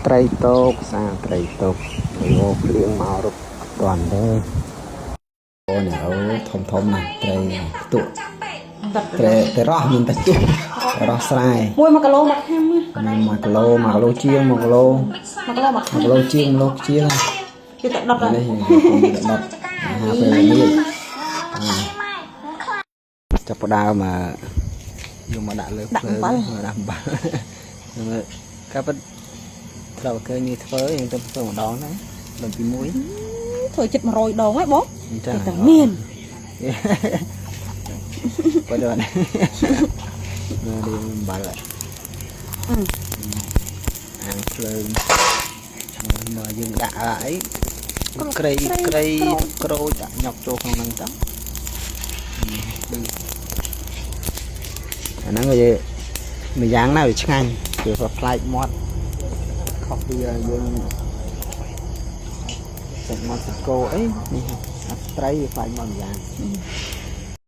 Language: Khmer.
ត្រីតោកផ្សារត្រីតោកអូភ្លៀងមករត់តាន់ទេអូនេះអូធំធំណាស់ត្រីខ្ទក់ត្រីតែរស់មិនតែជុះរស់ស្រែ មួយ1គីឡូមួយខាំ មាន1គីឡូ1គីឡូជាង1គីឡូ 1គីឡូមួយ 1គីឡូជាង1គីឡូជាង គេតែដុត នេះកំពុងតែដុតអាហារពេលល្ងាចចាប់ផ្ដើមយកមកដាក់លើភ្លើងដាក់អំបិលមើលកាពិតត្រូវឃើញនេះធ្វើយើងទៅធ្វើម្ដងដែរលើកទី1 ធ្វើចិត្ត100ដងហើយបង អញ្ចឹង តែមាន បើដល់នេះអំបិលអាំងភ្លើងមកយើងដាក់អីក្រៃក្រៃក្រូចដាក់ញ៉ុកចូលក្នុងហ្នឹងទៅអាហ្នឹងវាមួយយ៉ាងណាវាឆ្ងាញ់វាប្លែកមាត់ខុសពីយើងសាច់មាត់សាច់គោអីនេះត្រីវាប្លែកមាត់មួយយ៉ាង។